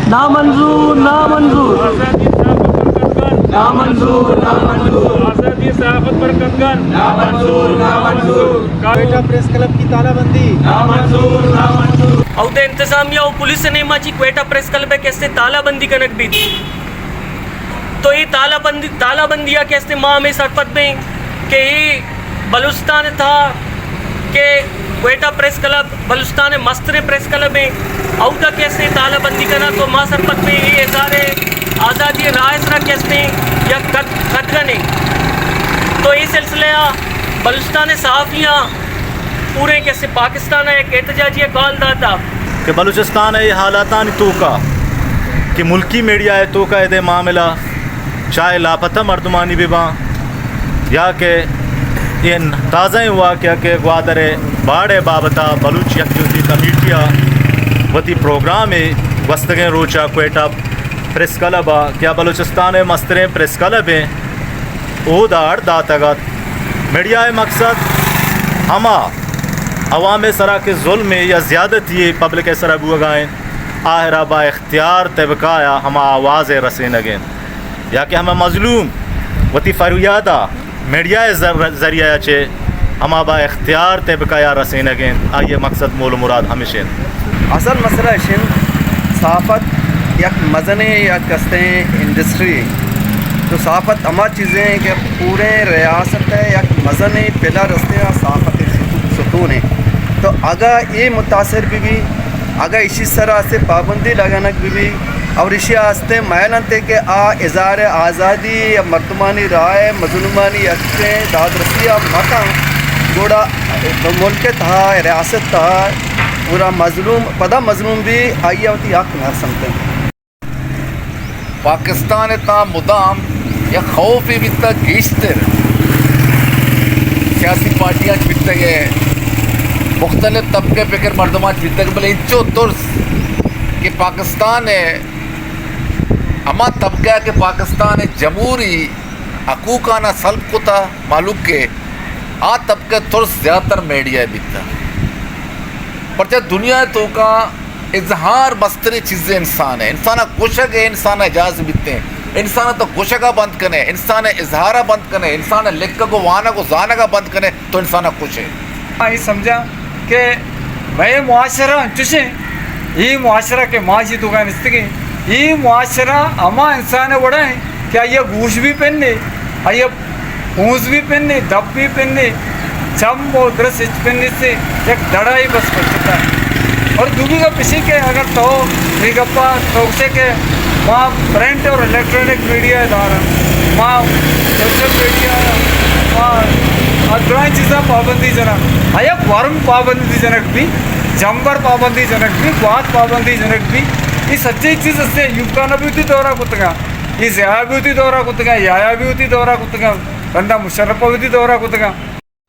نامنظور، نامنظور۔ نامنظور، نامنظور۔ آزادی صحافت پر قتل۔ نامنظور، نامنظور۔ کوئٹہ پریس کلب کی تالہ بندی۔ نامنظور، نامنظور۔ اود ءَ انتظامیہ و پولیس ءِ نیما چی کوئٹہ پریس کلب ءِ کہ استیں تالہ بندی کنگ بیت۔ تو اے تالہ بندی، تالہ بندی ءَ کہ استیں ما ہمے سرپد بیں کہ اے بلوچستان ءِ تہا کہ کوئٹہ پریس کلب بلوچستان ءِ مستریں پریس کلب ایں، اودا کہ استیں تالہ بندی کناں تو ما سرپد بیں اے اظہار آزادی ءِ راہ ءِ سرا کہ استیں یک قد-، قدغنے۔ تو اے سلسلہ ءَ بلوچستان ءِ صحافیاں پوریں کہ استیں پاکستان ءَ یک احتجاجی ءِ کال داتا۔ کہ بلوچستان ءِ اے حالاتانی توکا کہ ملکی میڈیا ءِ توکا ادے معاملہ چاہے لاپتہ مردمانی بہ باں یا کہ اے تازہ ایں واقعہ کہ گوادر ءِ باڑ ءِ بابت ءَ بلوچ یکجہتی کمیٹی ءَ وتی پروگرام ءِ گوستگیں روچ ءَ کوئٹہ پریس کلب ءَ کہ آ بلوچستان ءِ مستریں پریس کلب ایں، اودا اڈ داتگ ات۔ میڈیا ءِ مقصد ہما عوام ءِ سرا کہ ظلم ءِ یا زیادتی ءِ پبلک ءِ سرا بوگا ایں، آہرا با اختیار طبقہ ءَ ہما آواز ءِ رسینگ ایں یا کہ ہما مظلوم وتی فریاد ءَ میڈیا ءِ ذر-، ذریعہ ءَ چہ ہما با اختیار طبقہ ءَ رسینگ ایں، آئی ءِ مقصد مول و مراد ہمیش ایں۔ اصل مسئلہ اش انت، صحافت یک مزنیں یک استیں انڈسٹری۔ تو صحافت ہما چیزیں کہ پوریں ریاست ءِ یک مزنیں پلر استیں، آ صحافت ستو-، ستون ایں۔ تو اگاں اے متاثر بہ بی، اگاں ایشی سرا استیں پابندی لگانگ بہ بی، اور ایشی استیں مئیل انت کہ آ اظہار آزادی یا مردمانی رائے، مظلومانی حق ءِ دادرسی ءَ مکن، گڑا ملک ءِ تہا، ریاست ءِ تہا، گڑا مظلوم، پدا مظلوم بی، آئی ءَ وتی حق نہ رسنت۔ پاکستان ءِ تہا مدام یک خوفے بیتگ، گیشتر سیاسی پارٹیاں چ بیتگ ءُ مختلف طبقہ فکر مردماں چ بیتگ، بلے انچو ترس کہ پاکستان ءِ ہما طبقہ کہ پاکستان ءِ جمہوری حقوقاں سلب کتا مہلوک ءِ، آ طبقہ ترس زیادہ تر میڈیا ءَ بیتا۔ پرچہ دنیا ءِ توکا اظہار مستریں چیزے انسان ءِ۔ انسان ءَ گوشگ ءِ انسان ءَ اجازت بیتیں۔ انسان ءَ تو گوشگ ءَ بند کنے، انسان ءِ اظہار ءَ بند کنے، انسان ءِ لکھگ ءُ وانگ ءُ زانگ ءَ بند کنے، تو انسان ءَ کش ئے۔ آ، اے سمجھاں کہ مئے معاشرہ انچوش ایں، اے معاشرہ کہ ما اشی توکا نشتگیں، اے معاشرہ ہما انسان ءِ وڑا ایں کہ آئی ءَ گوش بھی پنے، آئی ءَ پونز بھی پنے، دپ بھی پنے، چم ءُ درس ہچ پنے سے، یک دڑائی بس پچتا۔ اور دومی گپ اشی کہ اگر تو اے گپا تو گشے کہ ما پرنٹ اور الیکٹرانک میڈیا ادارہ، ما سوشل میڈیا، ما آ درائیں چیزاں پابندی جنگ، آیا گورم پابندی جنگ بی، جمبر پابندی جنگ بی، گوات پابندی جنگ بی، اے سجے چیز استے ایوب خان بھی وتی دورہ کتگا، اے ضیاء بھی وتی دورہ کتگا، یحییٰ بھی وتی دورہ کتگا، رندا مشرف بھی وتی دورہ کتگا۔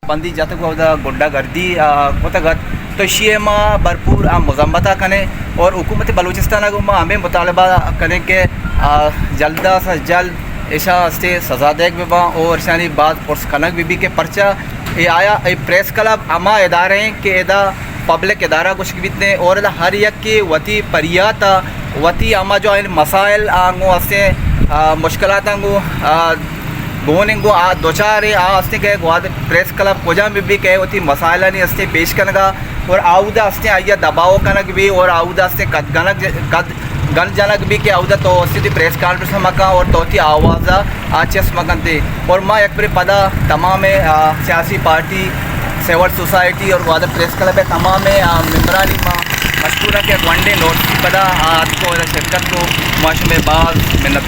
بندی جتگ ءُ اودا گنڈہ گردی، آ، کتگ ات، تو ایشی ءَ ما بھرپور، آ، مذمت ءَ کنیں اور حکومت بلوچستان ءَ گوں ما ہمے مطالبہ کنیں کہ، آ، جلد ءَ جلد ایشاں استیں سزا دیگ بہ باں اور ایشانی باز پرس کنگ بہ بی کہ پرچا اے آیا اے پریس کلب ہما ادارہ ایں کہ ادا پبلک ادارہ گوشگ بیت ایں اور ادا ہر یکے وتی پریات ءَ وتی ہما جو این مسائل آنگو استیں، آ، مشکلات آنگو، آ، گون انگو آ دوچار ایں، آ استیں کہ گوادر پریس کلب کجام بہ بی کہ وتی مسائلانی استیں پیش کنگا اور آودا استیں آئی ءَ دباؤ کنگ بی اور آودا استیں قد گنگ، قد گن جنگ بی کہ آودا تو استیں پریس کانفرنس مکن اور تو وتی آواز ءَ آ چست مکنتے۔ اور ما یک برے پدا تمام، آ، سیاسی پارٹی، سول سوسائٹی اور گوادر پریس کلب ءِ تمام، آ، ممبرانی ما مشکور ایں کہ گونڈیں نوٹس پدا آ اتکو ادا شرکت کو، ما شمے باز منت